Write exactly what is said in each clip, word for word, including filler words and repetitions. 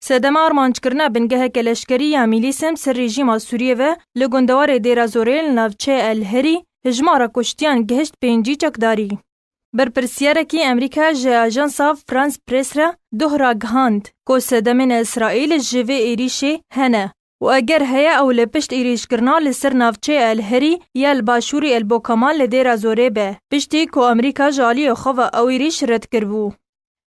Sedema armanckirina bingeheke leşkerî ya mîlîsên ser rejîma Sûriyê ve li gundewarê Dêra Zorê li navçeyê El Herî hijmara kuştiyan gihişt pêncî çekdarî. Berpirsiyarek Amerîka ji ajansa France Press re doh ragihand ku sedemên Îsraîl ji vê êrîşê hene û eger heye ew li pişt êrîşkirina li ser navçeyê El Herî ya li başûrê El Bokamal li Dêra Zorê be, piştî ku Amerîka ji aliyê xwe ve ew êrîş red kiribû.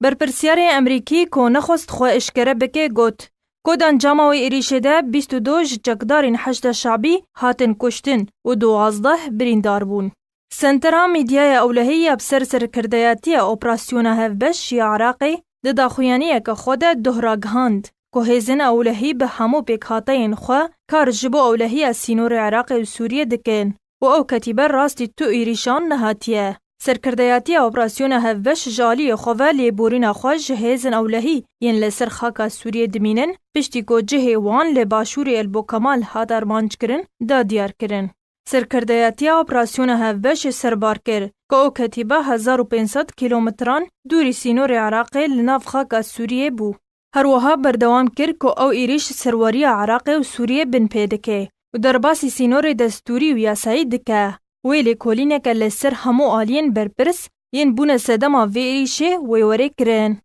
Berpirsiyarê Amerîkî ku nexwest xwe eşkere bike got ku di encama wê êrîşê de bîst û du ji çekdarên Heşda Şabî hatin kuştin û duwazdeh birîndar bûn. Sentera Medyaya Ewlehî ya bi ser serkirdeyatiya Operasyona Hevbeş ya Iraqê di daxuyaniyeke xwe de doh ragihand ku hêzên ewlehî bi hemû pêkhateyên xwe kar ji bo ewlehiya sînorê Iraqê û Sûriyê dikin û ew ketîbe rastî tu êrîşan nehatiye. Serkirdeyatiya Operasyona Hevbeş ji aliyê xwe ve lêborîna xwe ji hêzên ewlehî yên li ser xaka Sûriyê dimînin, piştî ku cihê wan li başûrê El Bokamal hat armanckirin, da diyar kirin. Serkirdeyatiya Operasyona Hevbeş ê serbar kir ku ew ketîbe hezar û pênc sed kîlometran dûrî sînorê Iraqê li nav xaka Sûriyê bû. Her wiha berdewam kir ku ew êrîş serweriya Iraqê û Sûriyê binpê dike û derbasî sînorê destûrî û yasayî dike. Wê lêkolîneke li ser hemû aliyên berpirs yên bûne sedema vê êrîşê wê were kirin.